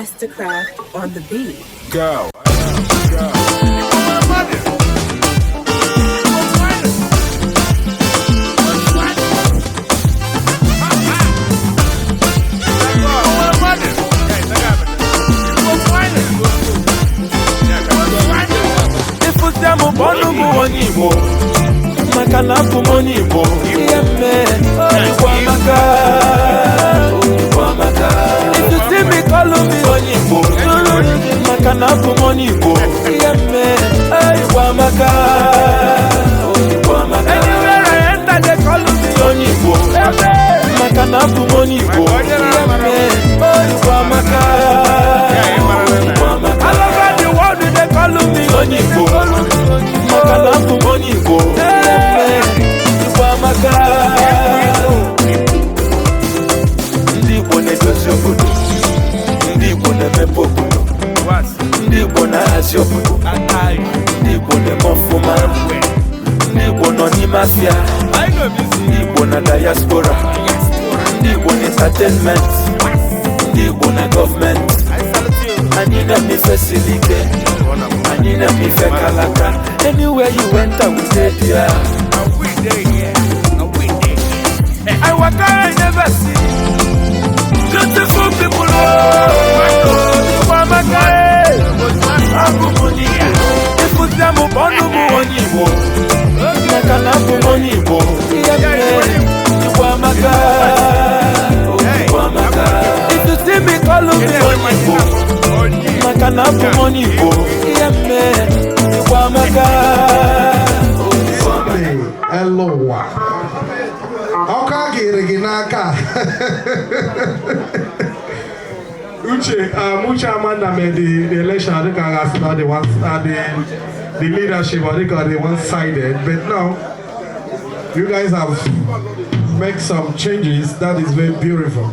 Mastercraft on the beat. Go. Ịfụta m bụ ọnụ bụ onye Igbo, maka na abụ m onye Igbo. Ihe mee, Igbo amaka, Igbo amaka. Ịtụsi m ịkọlụ m onye Igbo, maka na abụ m onye Igbo. Ihe mee, Igbo amaka, Igbo amaka. Anywhere I enter, they call me onye Igbo, maka na abụ m onye Igbo. Ihe mee, Igbo amaka, Igbo amaka. All over the world they call me onye Igbo, maka na abụ m onye Igbo. Igbo amaka. Ndị Igbo na-edozi obodo, ndị Igbo na-emepe obodo, ndị Igbo na-ahazi obodo, ndị Igbo na-eme ọfụma, ndị Igbo nọ n'ime afịa, ndị Igbo na diaspora, ndị Igbo na entertainment, ndị Igbo na gọọmenti. Anyị na-eme ife siri ike, anyị na-eme ife kalaka. Anywhere you enter, we dey there. I waka, I never see beautiful people. Oh, Igbo amaka, eh. Abụ m onye Igbo. Ịfụta m bụ ọnụ bụ onye Igbo, maka na abụ m onye Igbo. Ihe mere, Igbo amaka, Igbo amaka. If you see me, call me onye Igbo, maka na abụ m onye Igbo. Ihe mere, Igbo amaka, Igbo amaka. Elu ụwa ọkụ a gịrị gị n'aka. Uche, Uche Amanda made the election. I think I got the one, the leadership, I think, are the one-sided. But now, you guys have made some changes. That is very beautiful.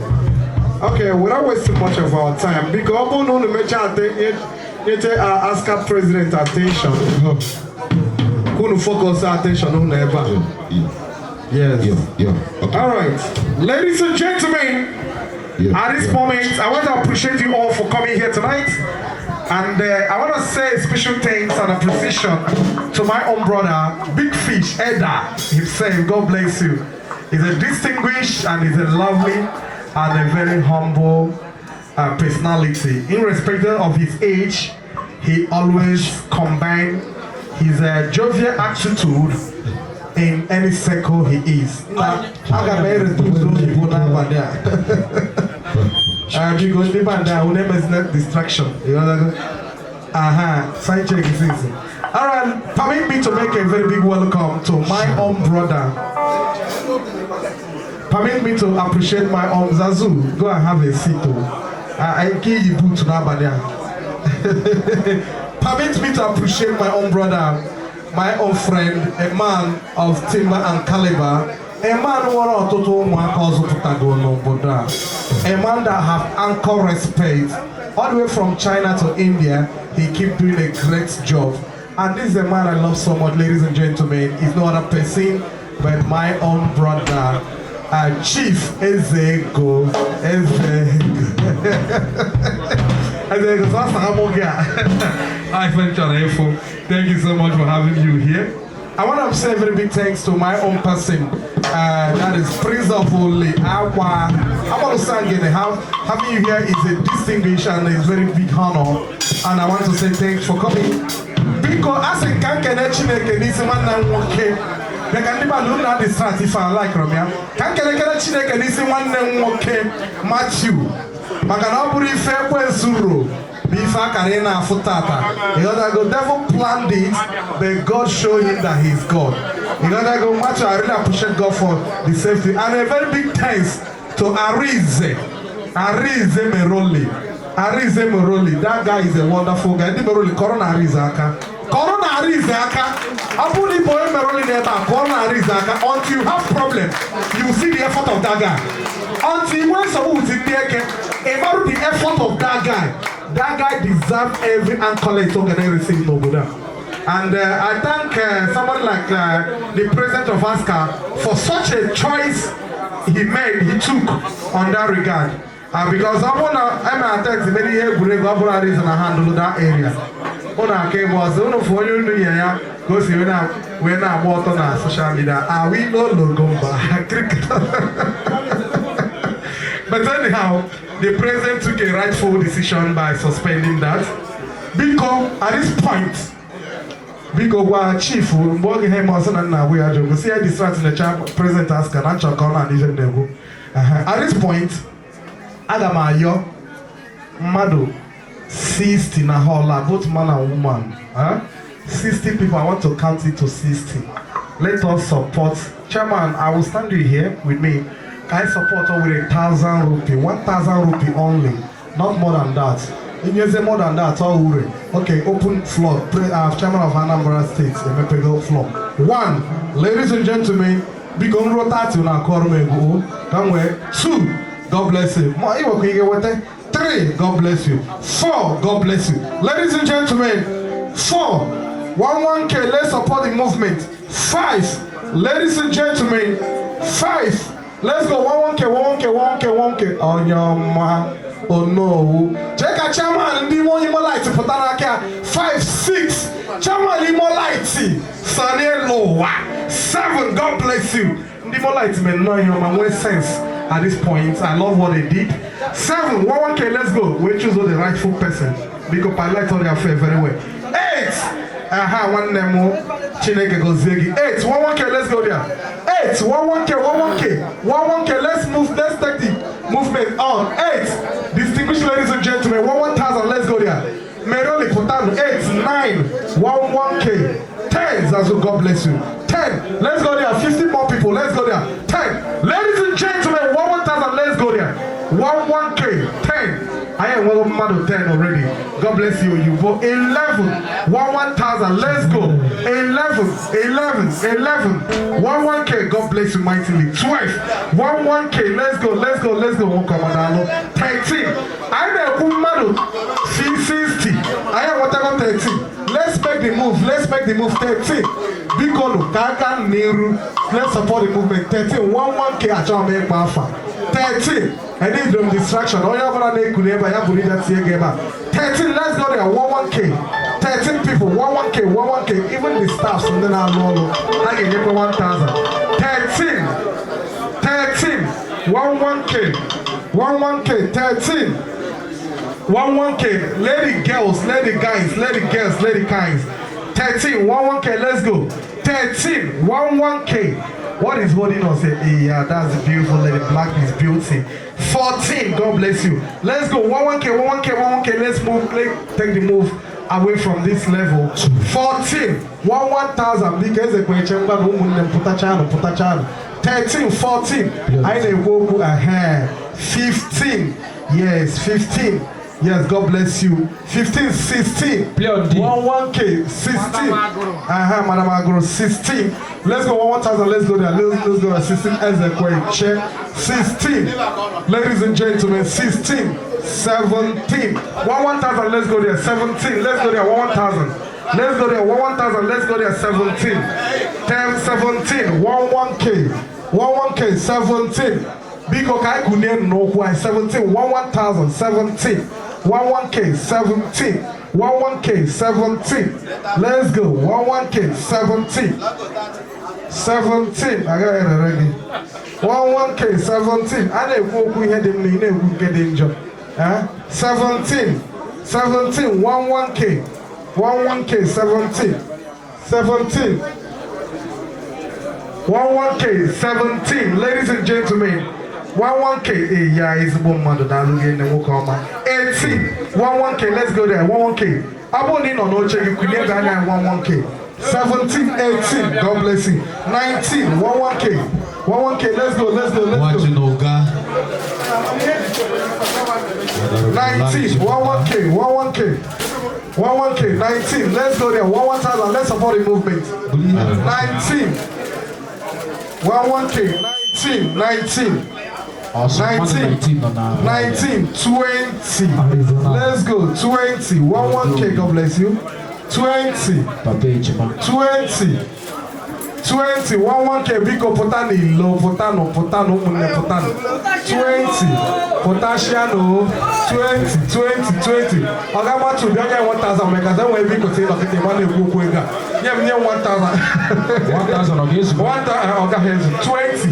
Okay, without wasting much of our time, because ọ bụrụ na unu mechaa nyete ASCA president attention, unu focus attention unu ebe a. Yes. Yeah. Okay. All right, ladies and gentlemen. At this moment, I want to appreciate you all for coming here tonight. And I want to say a special thanks and appreciation to my own brother, Big Fish Eda himself. God bless you. He's a distinguished and he's a lovely and a very humble personality. Irrespective of his age, he always combine his jovial attitude in any circle he is. Na aga m eretuzu oyibo n'abalị a. Biko, ndị band a, unu emezina distraction. You know Aha, sign check is easy. All right, permit me to make a very big welcome to my own brother. Permit me to appreciate my own Zazu. Go and have a seat. Oh. I give you boot n'abalị a. Permit me to appreciate my own brother, my own friend, a man of timber and caliber, a man nwere ọtụtụ ụmụaka ọ zụpụtago n'obodo a, a man that have anchor respect all the way from China to India. He keep doing a great job. And this is a man I love so much, ladies and gentlemen. He's no other person but my own brother, Chief Ezego. Ezego. Ezego, so that's Hi, friend. Thank you so much for having you here. I want to say a very big thanks to my own person, that is Prince of Ole Awa. I want to say again, having you here is a distinguished and a very big honor. And I want to say thanks for coming. Biko, asị ka nkene Chineke n'isi nwanne m nwoke. Bịa ndị mmadụ unu na-distract ife a like ya. Ka nkelekele Chineke n'isi nwanne m nwoke Matthew. Maka na ọ bụrụ ife ekwensu ro bụ ife akara ị na-afụ tata. Ịghọtago, devil planned it, but God showed him that he is God. Ịghọtago, Matthew, I really appreciate God for the safety. And a very big thanks to Arize. Arize Meroli. Arize Meroli. That guy is a wonderful guy. Ndị Meroli, kọrọ na Arize aka. Kọrọ na Arize aka. Ọ bụrụ na ị bụ onye Meroli n'ebe a, kọrọ na Arize aka. Until you have problem, you see the effort of that guy. Until you nwee nsogbu with ndị eke, ị marụ the effort of that guy. That guy deserve every accolade ọ ga receive n'obodo a. And I thank somebody like the president of ASCA for such a choice he made, he took on that regard. Because ọ bụrụ na eme attempt mere ihe egwuregwu, ọ bụrụ reason na handle that area, unu aka ịgba ọsọ, unu fụ onye unu nye ya ka o si wee na-agba ọtọ na social media. Are we no logomba cricket? But anyhow, the president took a rightful decision by suspending that. Biko, at this point, biko, gwa chief mgbe oge ha eme ọsọ na nna agwụ ya ajọ gosi ya distract na cha president aska na nchọ ka ọ na-adị ife m na-ekwu. At this point, aga m ayọ mmadụ 60 na hall a, both man and woman, huh? 60 people. I want to count it to 60. Let us support chairman. I will stand you here with me. Can I support her with 1,000 rupee? 1,000 rupee only, not more than that. Inyeze more than that, all ure. Okay, open floor. Chairman of Anambra State emepego floor. One, ladies and gentlemen, biko, nruo 30 na akọrọ m egwu ka m wee. Two, God bless you. Ma ị nwekwa ike weta. Three, God bless you. Four, God bless you. Ladies and gentlemen, four, one one K. Let's support the movement. Five, ladies and gentlemen, five. Let's go. One one K, one one K, one K, one K. Onye ọma, onowu. Chee ka chairman ndị Imo Imolite pụtara aka. Five, six, chairman Imolite Sani Elowa. Seven, God bless you. Ndị Imolite mere nnọọ ihe ọma, nwee sense at this point. I love what they did. Seven, one one K, let's go. We choose the rightful person. Because pilot all their affair very well. Eight. Aha, nwanne m, Chineke gozie gị. Eight, one one K, let's go there. Eight, one one K, one one K, one one K, let's move, let's take the movement on. Eight, distinguished ladies and gentlemen, one one thousand, let's go there. Meroli Potano, eight, nine, one one K, 10, Zazu, God bless you. 10, let's go there. 50 more people, let's go there. 10, ladies and gentlemen, one one thousand, let's go there. One one K, 10. I am one mmadụ 10 already. God bless you. You vote 11, 1 1,000. Let's go. 11, 11, 11, 1 1K. God bless you mightily. 12, 1 1K. Let's go. Let's go. Let's go. One come 13. I na-ekwu mmadụ 60. I am whatever 13. Let's make the move. Let's make the move. 13. Biko nụ ka aka n'iru. Let's support the movement. 13, 1 1K. Achọrọ m ịkpa afa. 13. I need them distraction. Onye ọbụla na-ekuli ebe a, ya bụrụ ịbịa tie gị ebe a. 13, let's go there. 1 1K. 13 people, 1 1K, 1 1K. Even the staffs ndị na-alụ ọrụ, ha ga-enyekwa 1,000. 13, 13, 1 1K, 1 1K, 13. 1 1K, lady girls, lady guys, lady girls, lady kinds. 13, 1 1K, let's go. 13, 1 1K. What is holding us here? Yeah, that's the beautiful lady. Black is beauty. 14, God bless you. Let's go. 1 1K, 1 1K, 1 1K. Let's move. Let's take the move away from this level. 14, 1 1,000. Biko, eze kweche ngwa na ụmụnne m pụtachanụ, pụtachanụ. 13, 14. Anyị na-ekwu okwu ahead. 15. Yes, 15. Yes, God bless you. 15, 16. Play on D. 1 1K, 16. Uh-huh, Madam Agro, 16. Let's go 1 1,000. Let's go there. Let's go there. 16. Ezekwe, 16. Ladies and gentlemen, 16, 17. 1 1,000. Let's go there. 17. Let's go there. 1 1,000. Let's go there. 1 1,000. Let's go there. 17. 10, 17. 1 1K. 1 1K, 17. Biko, ka anyị kunie n'ụkwụ anyị. 17, 1 1,000, 17, 1 1K, 17, 1 1K, 17. Let's go. 1 1K, 17, 17. Agaghị erere gị. 1 1K, 17. A na-ekwu okwu ihe dị mma, ị na-ekwu nke dị njọ. Eh? 17, 17, 1 1K, 1 1K, 17, 17, 1 1K, 17. Ladies and gentlemen, 1 1K. Eh, ya ezigbo mmadụ, daalụ gị nne, nwoke ọma. 18, 1 1K, let's go there. 1 1K. Ọ bụrụ na ị nọ n'oche gị, kulie ebe anya. 1 1K, 17, 18, God bless you. 19, 1 1K, 1 1K, let's go, let's go, let's go. Watching Oga. 19, 1 1K, 1 1K, 1 1K, 19. Let's go there. 1 1,000. Let's support the movement. 19, 1 1K, 19, 19. Awesome. 19, 19 nọ na 19, 20. Arizona. Let's go. 20, 1 1K. God bless you. 20, Papa Ejima. 20, 20 11K. Biko, pụta n'ilo, pụtanụ, pụtanụ, ụmụnne, pụtanụ. 20, pụtashianụ. 20, 20, 20. Ọ ga-agbatu, bịa nye 1000 maka e nwere ebe ikote ịnọkịta ịma na-ekwu okwu ego a. Nye m, nye m 1000. 1000 ọ ga-ezu? 1000 ọ gaghị ezu. 20,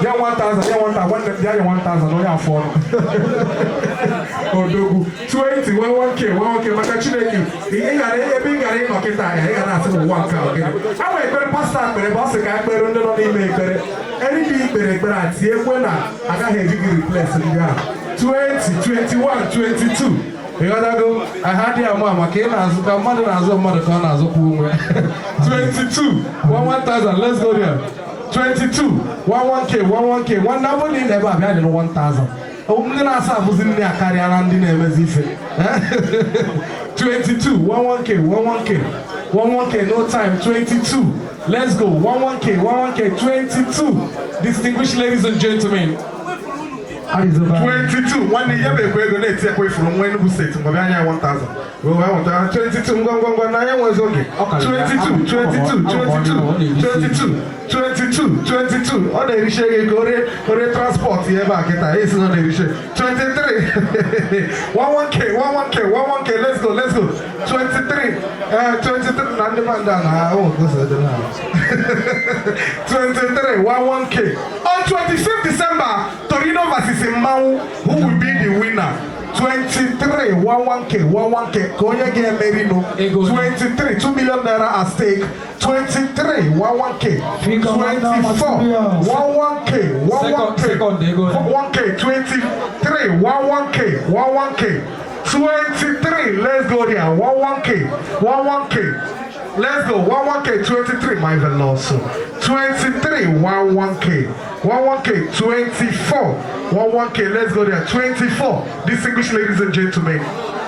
nye 1000, nye 1000. Nwanne m, bịa nye 1000 onye afọ ọnụ odogwu. 20, 11K, 11K, maka Chineke. Ị gara ebe ị gara ịnọ kịta ya, ị ga na-asị n'ụwa nke a gịnị a nwere ekpere. Pastọ ekpere bụ ọ sị ka ekpere ndị nọ n'ime ekpere erighi ikpere ekpere a tie ekwe na agaghị eji gị replace ndị ahụ. 20, 21, 22, ịghọtago? Aha dị ama maka ị na-azụ ka mmadụ na-azụ mmadụ ka ọ na-azụkwa onwe. 22, 1000, let's go there. 22, 11K, 11K. Nwanne, abụ na ị na-ebe a, bịa dị 1000. Ndị na-asa abụzi nne a karịa na ndị na-emezi ife. 22, 11K, 11K, 11K, no time. 22, let's go. 11K, 11K, 22. Distinguished ladies and gentlemen, 22. Nwanne, ihe bụ ekwe ego na-eti ekwe ifuru nwa Enugu Steeti mgbe bịa nye 1000 wee wee nweta 22. Ngwa ngwa ngwa na anya nwezi oge. 22, 22, 22, 22, 22, 22. Ọ na-eriche ego orie orie transport ya ebe a kịta esi na ọ na-eriche. 23, 11K, 11K, 11K, let's go, let's go. 23, 23 na ndị mmadụ a na ahụ gosi dị na 23, 11K. On 25th December, Torino versus Mmanwụ, who will be the winner? 23, 11K, 11K, ka onye ga-emeri nụ? Ego. 23, 2 million naira at stake. 23, 11K. 24, 11K, 11K. Second ego. 1K, 23, 11K, 11K, 23, let's go there. 11K, 11K, let's go. 11K, 23, my veloso. 23, 11K, 11K, 24, 11K, let's go there. 24. Distinguished ladies and gentlemen,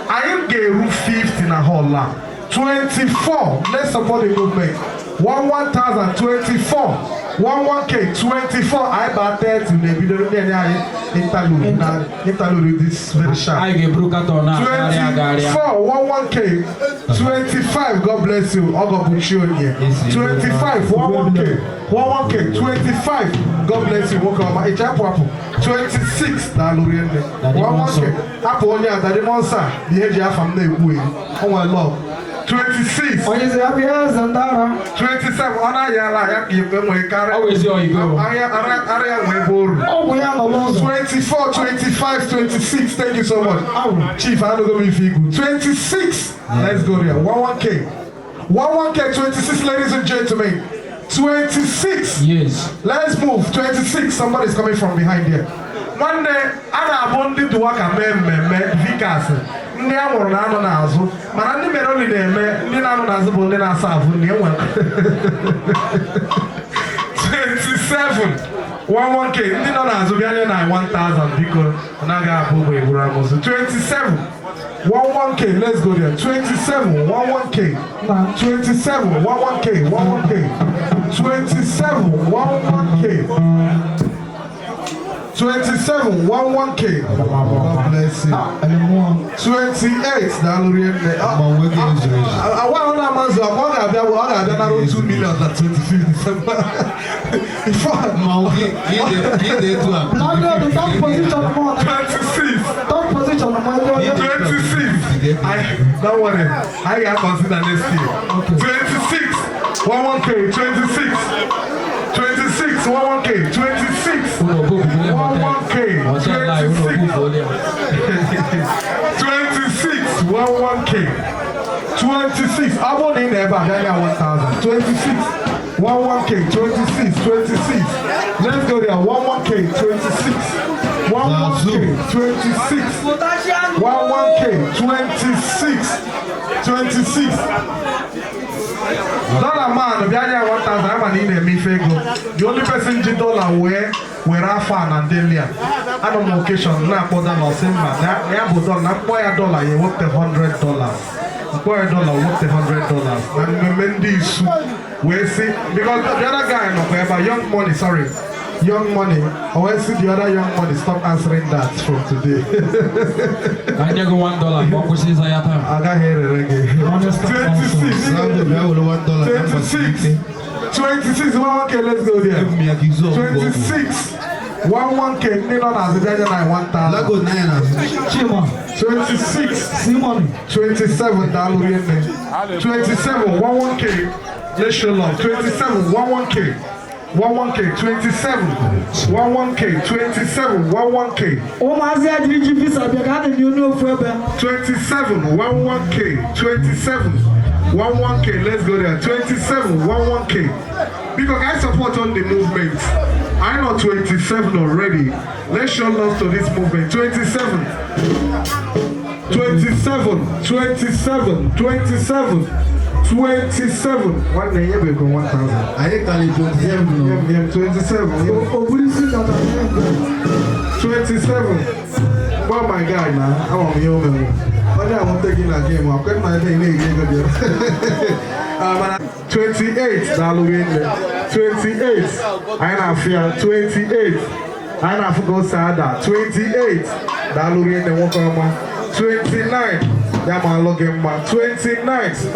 I am ga-eru 50 na hall a. 24, let's support the movement. 1 1024, 11K, 24. Anyị ba 30 na-ebido ndị enye anyị interlude na interlude this very sharp. Anyị ga-eburu carton a agagharị agagharị. 24, 11K, 25. God bless you. Ọgọ bụ chi onye. 25, 11K, 11K, 25. God bless you, nwoke ọma. Ịcha apụ apụ. 26, daalụ rinne. 11K, hapụ onye a. Daddy Monsa bụ ihe eji afa m na-ekwu ewu. O nwere love. 26. Onye isi abịa eze ndị ara. 27, ọ na-aya ala ya ka ikpe nwee karịa. Ọ bụ ezi oyibo. Ahịa ara ya nwee ebe oru. Ọgwụ ya nọ n'ụzọ. 24, 25, 26. Thank you so much. Chief, I don't go if you 26. Let's go there. 11K. 11K, 26, ladies and gentlemen. 26. Yes. Let's move. 26. Somebody's coming from behind here. Nwanne, a na-abụ ndị duwaka mee mmemme vikas, ndị a nwụrụ na-anọ n'azụ, mana ndị mere oli na-eme, ndị na-anọ n'azụ bụ ndị na-asa avụ ndị enwere. 27, 11K. Ndị nọ n'azụ, bịa nye na 1000, biko. Ọ naghị abụ ụgbọ egburu amụsụ. 27, 11K, let's go there. 27, 11K, 27, 11K, 11K, 27, 11K, 27, 11K. God bless you. 28, daalụ rinne. Awa ahụ na-amazụ akwa, ọ ga-abịa, ọ ga-abịa nara 2 million na 25 December. Before Landlord, third position mọ. 26. Third position mọ ebe onye. 26. I don't worry. I got consider next year. 26, 11K, 26, 26, 11K, 26, Unu obubu hotel. 11K, Hotel anyị unu 26, obubu ole. 26, 11K, 26. Ọ bụrụ na ị na-ebe a, bịa nye 1000. 26, 11K, 26, 26. Let's go there. 11K, 26, 11K, 26, 11K, 26, 26. Dollar man, bịa nye 1000. Ama na ị na-eme ife ego. The only person ji dollar wee were afọ a na ndelia. Anọ m occasion na-akpọ dollar, sị mba, na ya bụ dollar na mkpọ ya dollar ya ewepụta $100, mkpọ ya dollar wepụta $100 na mmemme ndị isu wee sị, because the other guy nọkwa ebe a, Young Money, sorry, Young Money, o wee sị the other Young Money, stop answering that from today. Ka nye gị $1 ka ọ kwụsị ịza ya taa. Agaghị erere gị. 26, 26. 26 11K, let's go there. 26 11K, ndị nọ n'azụ bịa nye na 1000. Chima. 26 Simon. 27, daalụ rinne. 27 11K, let's show love. 27 11K, 11K, 27 11K, 27 11K. Ụmụazị a jiri ji visa bịa ka a na-enye onye ofu ebe. 27 11K, 27 11K, let's go there. 27 11K, because I support on the movement. I know 27 already. Let's show love to this movement. 27 27 27 27 27. Nwanne ya bụ 1000. Anyị karị 27 nọ. Yem, yem, 27, yem. O buru isi nkata. 27. Well, my guy, man, ama m ihe o menwu. Onye a nweta gị na game, akwe na ebe ị na-eri ego bịa. Ah, mana 28, daalụ rinne. 28, anyị na-afụ ya. 28, anyị na-afụ ka o si ada. 28, daalụ rinne, nwoke ọma. 29, ya ma alụ gị mma. 29,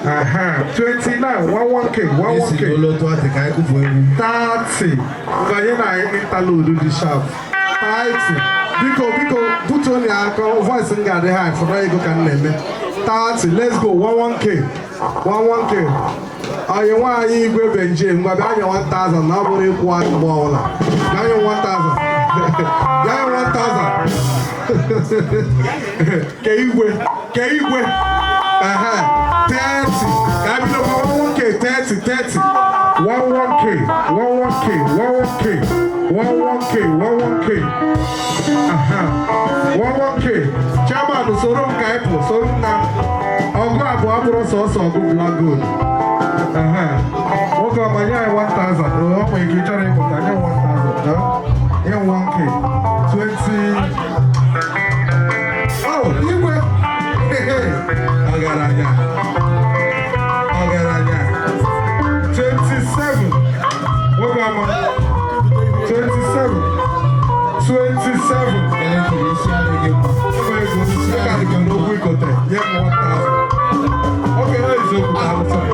aha, 29, 11K, Esi 11K. n'ụlọ atị ka anyị kụfuo egwu. 30, banye na interlude dị sharp. 30, biko, biko, butuo na aka. Voice m ga-adị high fọdụ ego ka m na-eme. 30, let's go. 11K, 11K. Onye nwaanyị igwe benje, ngwa bịa nye 1000 na ọ bụrụ ịkwụ anyị mgbe ọbụla. Bịa nye 1000, bịa nye 1000. Ke igwe, ke igwe. Ehe, 30, ka a bido 11K. 30, 30, 11K, 11K, 11K, 11K, 11K. Aha, 11K. Chairman, soro m ka anyị pụ, soro m na ọgụ abụọ bụrụ sọsọ ọgụ Black Gold. Aha, nwoke ọma, nye anyị 1000. Ọ nwere ike ịchọrọ ịpụta, nye 1000, nye 1K. 20. Oh, igwe. Ọgaranya, ọgaranya. 27, nwoke ọma. 27, 27. Elekere isi adịghị mma. Ego ego adịghị n'okwu ikote, nye m 1000. Oge na eziokwu ka ahụ, sorry.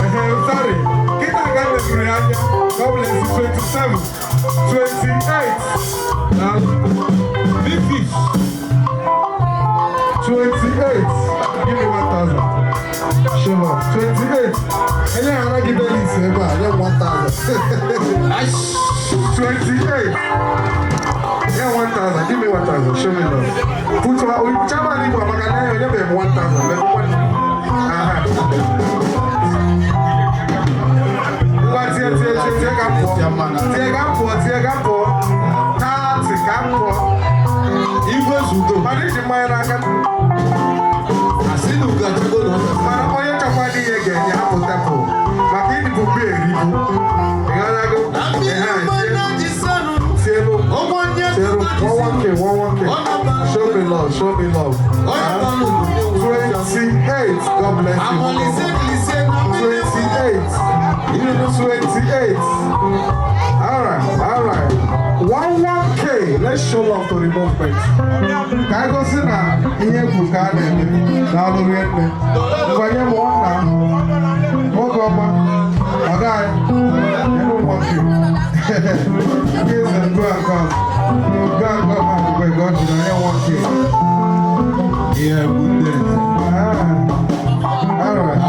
Ehe, sorry. Kịta ka m mepere ya anya. God bless you. 27, 28 na Big fish. 28, give me 1000. Show up. 28, enye ghara gị belis ebe a, nye m 1000. 28, nye 1000. Give me 1000. Show me love. Put one chairman Igbo maka na ya onye bụ 1000. Aha, ngwa, tie, tie, tie, tie ka m pụọ. Tie ka m pụọ, tie ka m pụọ. 30, ka m pụọ. Igwe zudo. Mana iji mmanya n'aka. Asị na ugo achago na ọsọ. Mana onye chọkwa n'ihe ga-enye, hapụ tebụl maka ịdịbụ mgbe eribu. Ịghọtago? Tielu, tielu. 11K, 11K. Show me love, show me love. 28, God bless you. 28, 28. All right, all right. 11K, let's show love to the movement. Ka anyị gosi na ihe kwu ka a na-eme. Daalụ rinne. Ngwanye m na nwoke ọma, ọga anyị, nye m 1K. Yes, and go and come. Go and come and go and go to the 1K. Ihe bute. Ah, all right.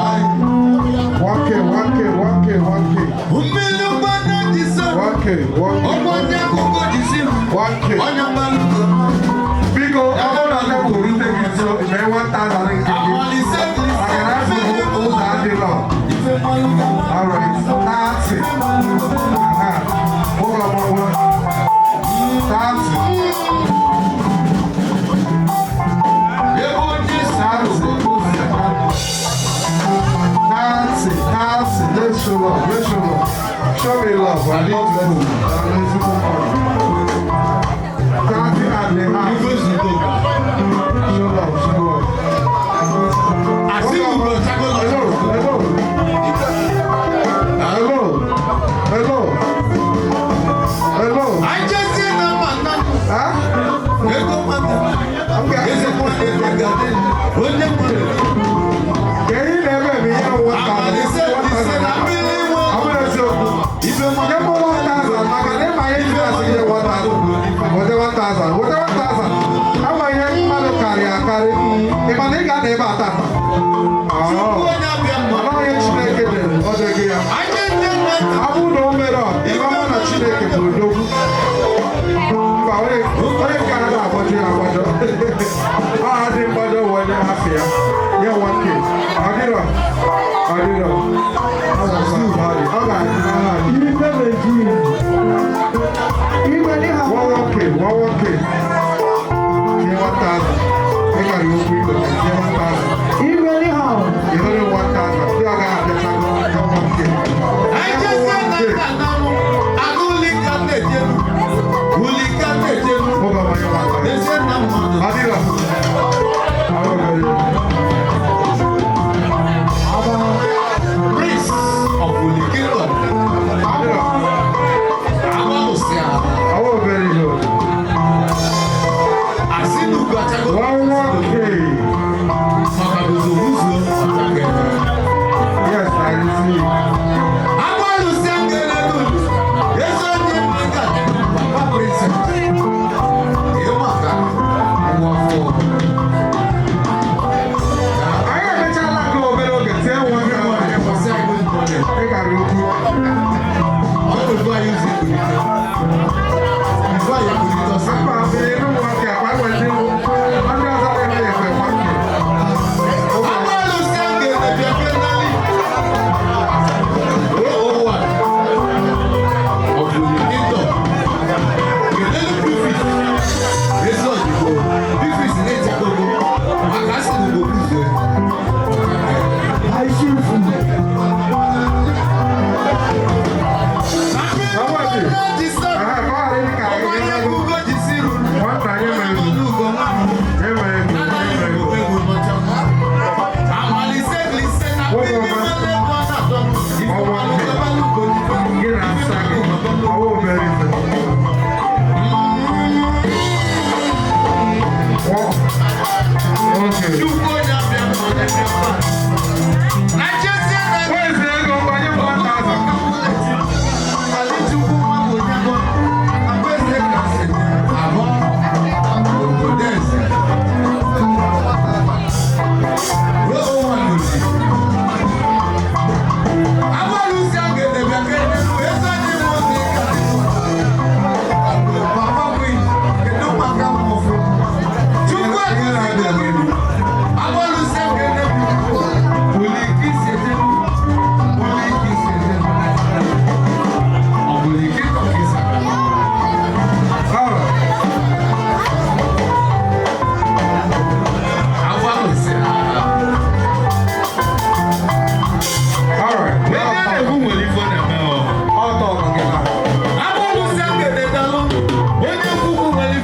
1K, 1K, 1K, 1K. Mmiri mgbada ji sọ. 1K, 1K. Ọgbọ ndị akụkọ ji si. 1K. Onye mgbalụ. Biko, ọ bụrụ na tebụl rute gị nso, mee 1000 nke gị. Maka na afọ ụzọ adịrọ. All right, 30. Aha. Nwoke ọma, nwa. 30. 30. 30, 30. Let's show love. Let's show love. Show me love. I need to go. I need to go. 30 and a half. Show love. Show love. Hello. Hello. Hello. Hello. Hello. Huh? Okay. Can you never be here 1000? 1000. Mba, onye nke a na-agbajọ ya agbajọ. Ọ adị mgbajọ wụ onye hapụ ya. Nye 1K. Ọ dịrọ. Ọ dịrọ. Ọ ga-adị. Ọ ga-adị. Ife meji. Igwe ní ha. 1K, 1K. Nye 1,000. Ị gara okwu igwe. Nye 1,000. Igwe ní ha. Ihe onye 1,000. Ndị ọ gaghị abịachago. Nye 1K. Nye 1K. Oge ọma nye 1,000. Ọ dịrọ. Ọ dịrọ. Prince of Uli Kingdom. Ọ dịrọ. Oh, very good. 1K. Yes, I see. Anyị emechaala nke obere oge tie 1K. Ị gara okwu. Mba, elu 1K, akpa nwere ndị ọzọ na-eme efe 1K. Àìsífù. Ọwọ́ dị. Aha, ka ọ ghara ịdị ka anyị ga-ego. Nwata anyị mere ego. Emere ego, emere ego. Ọnwa nke. Gị na asa gị. Ọwọ́ obere ife. Okay. Where is the ego? Gbanye m 1,000. All right. All right. Ọ tọrọ gị na.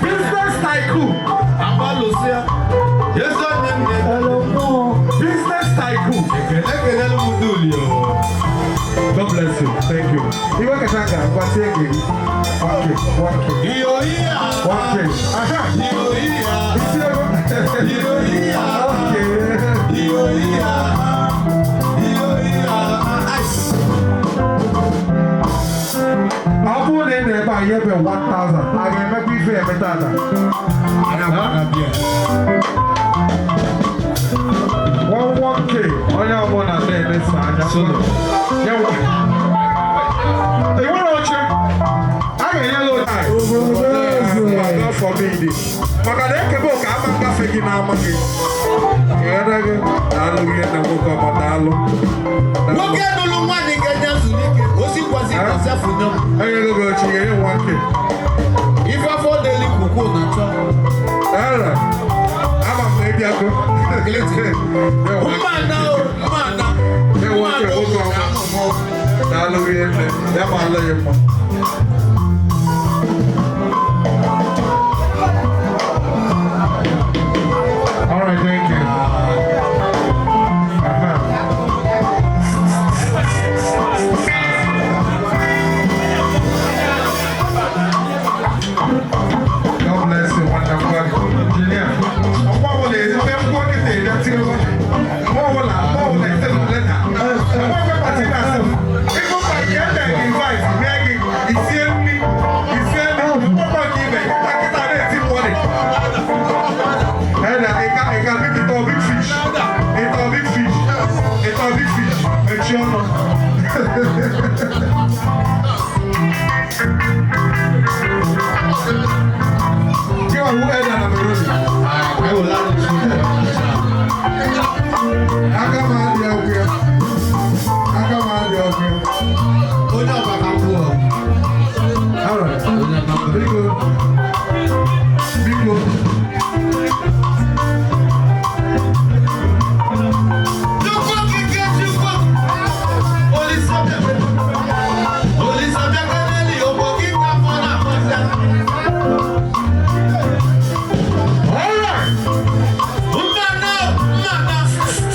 Business tycoon. Ẹlọ mmụọ. Business tycoon. God bless you. Thank you. Iwe kacha ga ngwa tie gị. 1K, 1K. 1K. Aha. Isi ego. Okay. Ọ bụrụ na ị nọ ebe a ihe bụ 1,000, a ga-emekwa ife eme tata. 1K, onye ọbụla na-elesa anya. Ya ị nwere oche? A ga-enye gị oche. God forbid. Maka na ekebe oke ama ngafe gị n'ama gị. Ịghọtago? Daalụ ihe na nwoke ọma, daalụ. Daalụ. Nwoke nụrụ nwaanyị ga-enye nzulike osikwazi kasefụnye m. Enyego gị oche, ga-enye 1K. Ife afọ deli kwukwu na chọ. Daalụ. Ama m na ịbịago. Mmana o mmana. Nye 1K, nwoke ọma. Daalụ ihe nne. Ya ma alụ gị mma. All right, thank you. Aha. God bless you, wonderful engineer. Ọgbọ́n wo lè ṣe fẹ́ gbọ́ kété ìdá tí ó wọ́n wọ́n là wọ́n wọ́n lè ṣe lẹ́tà. Wọ́n fẹ́ pàtí náà sọ. Even by the end of the invite, mee gị isie nri. Biko. Chukwu okike Chukwu Olisa Olisa bịakaneli ogbo gị ka afọ na-akpọsa. All right. Mmanụ mmanụ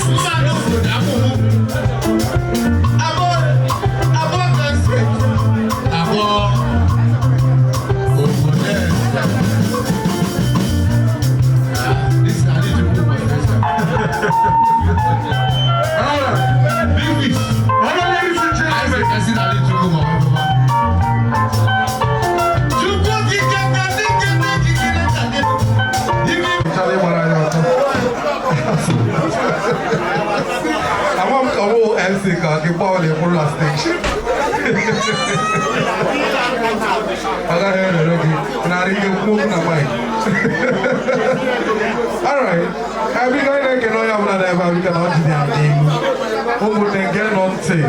mmanụ obodo akwụkwọ. Abụọ abụọ ka steeti. Abụọ obodo eze. Ah, this is Alijukwu my first time. All right. Big fish. All right, ladies and gentlemen. I see Alijukwu my mama. Chukwu okike ka ndị nke ndị okike na ndị ime Chọrọ ịgbara ya ọtọ. Ama m ka ọ bụ MC ka ọ gị gbanwere mkpụrụ na stage. Ọ gaghị erere gị narị ike kwuo okwu na mic. All right. Biko, anyị na-ekene onye ọbụla n'ebe a. Biko, na ọjị dị anyị n'ihu. Ụmụnne, nke nọ ntị.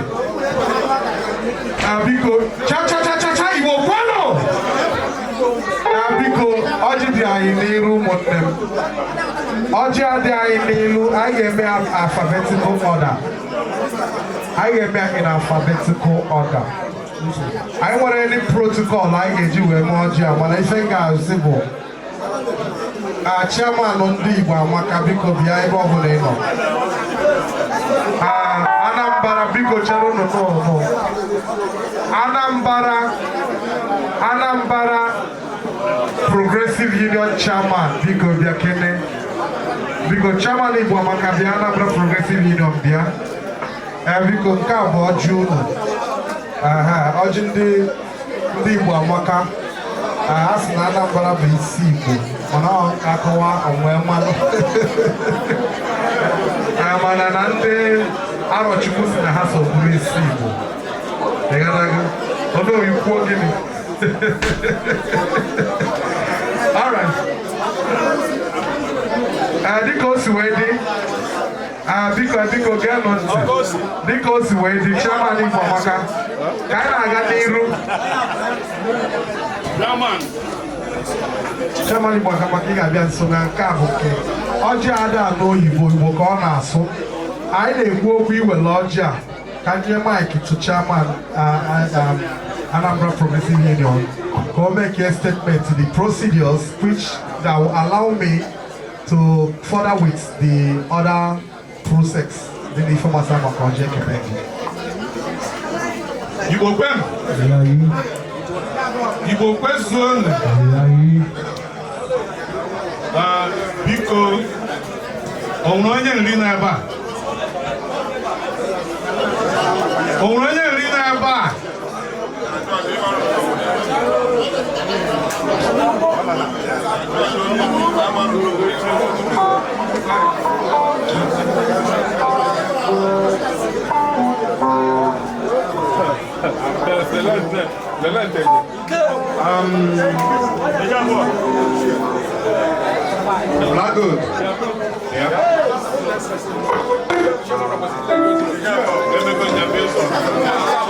Biko, cha cha cha cha cha, Igbo kwanụ! Biko, ọjị dị anyị n'iru. Ụmụnne m, ọjị adị anyị n'ilu. Anyị ga-eme alphabetical order. Anyị ga-eme ya in alphabetical order. Anyị nwere any protocol anyị ga-eji wee mee ọjị a, mana ife m ga-azị bụ a chairman ndị Igbo Amaka, biko bịa ebe ọ bụla ị nọ. Anambra, biko chere unu n'ụlọ. Anambra Progressive Union chairman, biko bịa kene. Biko, chairman Igbo Amaka bịa, Anambra Progressive Union bịa. Ee, biko, nke a bụ ọjị unu. Aha, ọjị ndị Igbo Amaka. A sị na Anambra bụ isi Igbo, mana ọ akọwa onwe mmanụ. Mana na ndị Arọchukwu si na ha so bụrụ isi Igbo. Ịghọtago? Ọnụ kwuo gịnị? All right. Dịka o si wee dị, biko, biko, geenụ ntị. Dịka o si wee dị, chairman Igbo Amaka, ka anyị na-aga n'iru. Chairman Igbo Amaka, ị ga-abịa nso na nke a bụ nke ọjị ada n'oyibo, Igbo ka ọ na-asụ. Anyị na-ekwu okwu iwere ọjị a ka nye mic to chairman Anambra Progressive Union ka o make a statement to the procedures which that will allow me to further with the other process dị n'ife gbasara maka ọjị ekene gị. Igbo kwem! Igbo kwezuonu! Biko, o nwere onye nri n'ebe a? O nwere onye nri n'ebe a? Black Gold. Yeah.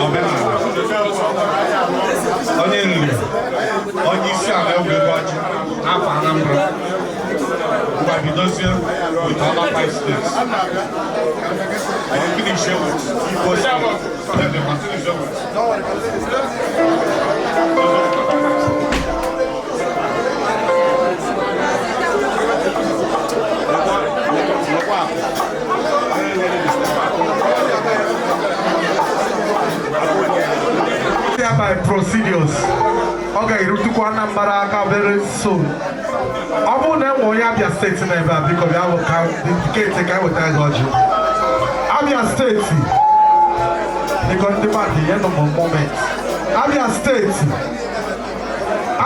Omenala. Onye nri, onye isi ala egwuregwu ọjị n'afọ Anambra. Ngwa, bidozie with other five states. Anyị finish with Igbo State. Then they continue with. By procedures, ọ ga-erutukwa Anambra aka very soon. Ọ bụrụ na enwe onye Abia Steeti na ebe a, biko bịa ka indicate ka eweta gị ọjị. Abia Steeti, biko, ndị mmadụ, ihe nọ m moment. Abia Steeti,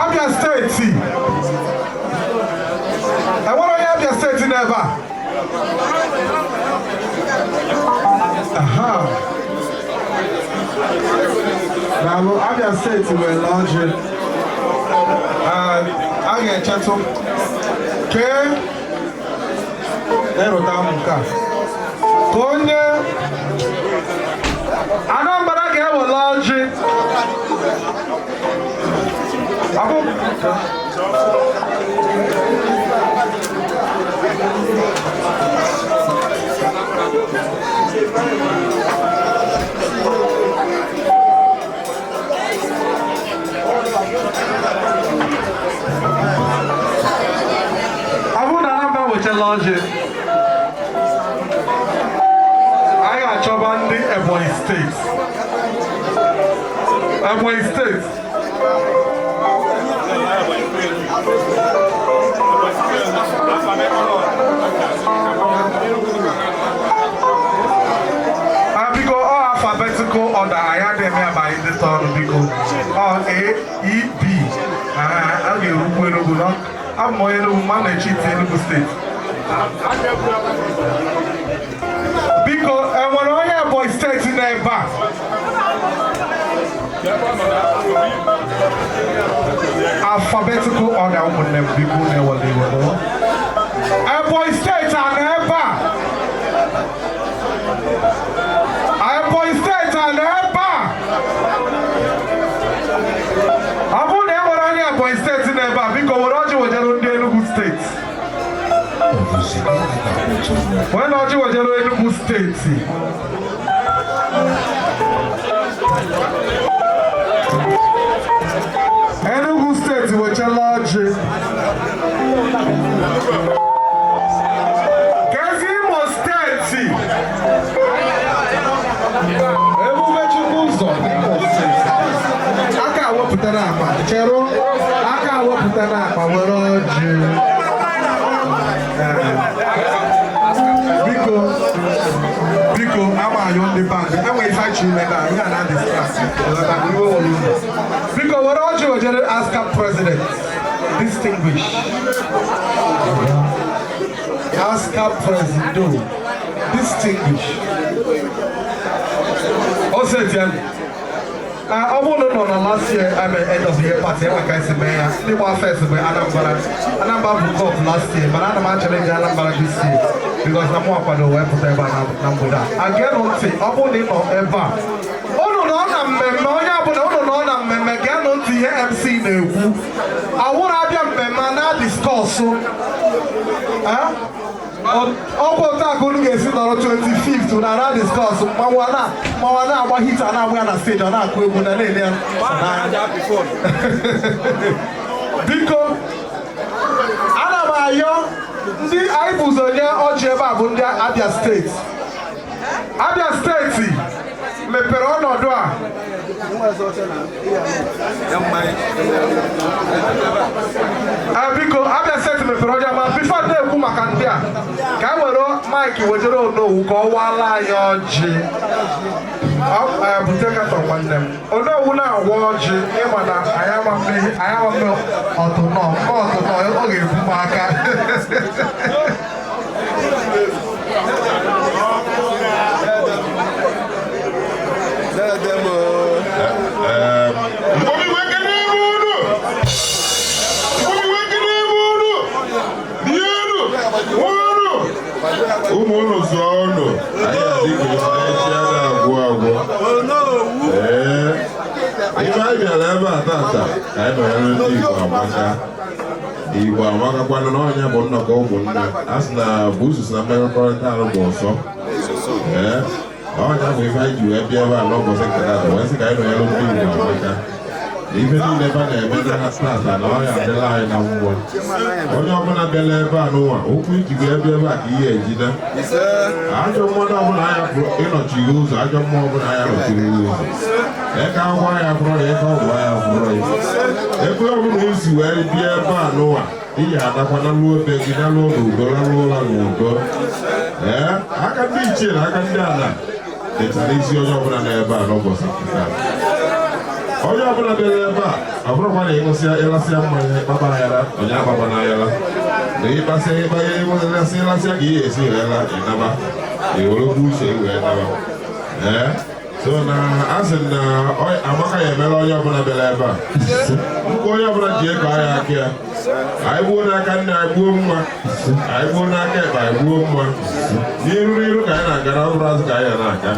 Abia Steeti, enwere onye Abia Steeti n'ebe a? Aha. Daalụ, Abia Steeti nwere ọjị. A ga-echetụ kee erụta m nke a ka onye Anambra ga-ewere ọjị. Abụ ọ bụrụ na Anambra wechara ọjị, anyị ga-achọba ndị Ebonyi Steeti. Ebonyi Steeti. Ah, biko, ọ alphabetical order, anyị adịghị eme ya ma anyị dịta ọnụ. Biko, ọ A E B. Ah, a ga-erukwu Enugu nọ. Abụ m onye Enugu, ma na-echi iti Enugu Steeti. Biko, enwere onye Ebonyi Steeti nọ ebe a? Alphabetical order, ụmụnne m, biko, na-ewele iwe. Ebonyi Steeti a nọ ebe a? Ebonyi Steeti a nọ ebe a? Ọ bụrụ na e nwere onye Ebonyi Steeti nọ ebe a, biko, were ọjị wejere ndị Enugu Steeti. Were ọjị wejere Enugu Steeti. Enugu Steeti wechara ọjị. Kezi Imo Steeti? Ebube Chukwu ụzọ, Imo Steeti. Aka awepụtara akpa, cherụ, aka awepụtara akpa were ọjị. Ee. Biko, biko, ama ayọ ndị band enwe ife anyị ime na ihe a na-distract. Iwe were unu. Biko, were ọjị wejere ASCAP president, distinguish ASCAP president, distinguish o setian. Ọ bụrụ na nọ na last year ame end of the year party, enwe ka esi mee ya. Ndị gba first bụ Anambra. Anambra bụ cup last year, mana ana m achallenge Anambra this year because na mụ akwado wee pụta ebe a na mgbede a. Agenụ ntị, ọ bụrụ na ị nọ ebe a, unu nọ na mmemme, onye ọbụla unu nọ na mmemme, geenụ ntị ihe MC na-ekwu. Awụrụ abịa mmemme a na-adiscuss ọkwa otu a ka unu ga-esi nọrọ 25th na na discuss. Mmanwụ a mmanwụ a na-agba hit, a na-agba ya na stage, ọ na-akụ egwu na na-ele ya n'anya. Biko, ana m ayọ ndị anyị bụ ụzọ nye ọjị ebe a bụ ndị Abia Steeti. Abia Steeti mepere ọnọdụ a. Ah, biko, Abia Steeti mepere ọjị, ma before na-ekwu maka ndị a, ka e were mic wejere Onowu ka ọ waala anyị ọjị. Bute carton, nwanne m. Onowu na-awa ọjị, ịma na anyị ama mme ọtụnọ mma ọtụnọ, ọ ga-ebu m aka. Mgbe ekene ebe unu, mgbe ekene ebe unu, unu ụmụ unu zụọ unu, anyị adịghị echi echi a na-agwụ agwụ. Ee, ife anyị bịara ebe a tata ka anyị nọnyere ndị Igbo amaka. Igbo amakakwanụ na ọnya bụ nnọkọ ụmụnne. A sị na busu si na mmekọrịta arụ bụ ọsọ. Ee, ọnya bụ ife anyị ji wee bịa ebe a n'ụbọchị nke tata, wee sị ka anyị nọnyere ndị Igbo amaka na ife niile ebe a na-eme na tata na ọya adịla anyị na mmụọ. Onye ọbụla bịara ebe a n'ụwa, ụkwụ iji wee bịa ebe a ka ihe ejide ajọ mmadụ ọbụla anya pụrụ ịnọchiri ụzọ, ajọ mmụọ ọbụla anya nọchiri ụzọ, eke akwụkwọ anya pụrụ ya, eke ọgwụ anya pụrụ ya. Ebe ọbụla isi wee bịa ebe a n'ụwa, iyi adakwa na luo be gị, na luo n'udo, laruo ụra n'udo. Ee, aka ndị ichie na aka ndị ala dịchara isi onye ọbụla n'ebe a n'ụbọchị nke taa. Onye ọbụla bịara ebe a, ọ bụrụkwa na ịṅụsịa, ịlasịa mmanya, ịkpaba ayara, onye agbaba n'ayara na ịkpasịa ịkpa, ịlasị ịlasịa ka ihe esi wee la ịnaba, iwerekwa uche wee naba. Ee. So na asị m na amaka ya emere onye ọbụla bịara ebe a. Nkwa onye ọbụla ji eko ahịa aka ya. Anyị gbuo n'aka nne, anyị gbuo mma. Anyị gbuo n'aka ekpe, anyị gbuo mma. N'iru n'iru ka anyị na-aga, na ọ bụrụ azụ ka anyị na-aga.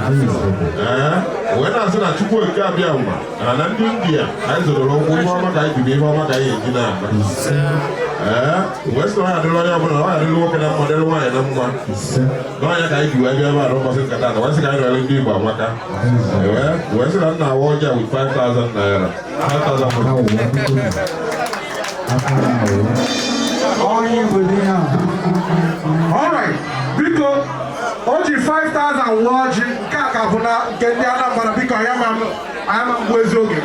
Ee, wee na-asị na Chukwu Okike Abịama na ndị India anyị zụrụ ụkwụ, ihe ọma ka anyị ji, ihe ọma ka anyị eji na-aga. Ee, wee sị na ọ ya adịrị onye ọbụla, ọ ya adịrị nwoke na mma, dịrị nwaanyị na mma. N'ọnya ka anyị ji wee bịa ebe a n'ụbọchị nke taa, wee sị ka anyị rere ndị Igbo amaka. Wee sị na nna awa ọjọọ with 5,000 naira, 5,000. Onye Igbo dị ha. Alright, biko, o ji 5,000 wụọ ọjị nke a ka bụ na nke ndị Anambra. Biko, anyị ama mgbu ezi oge.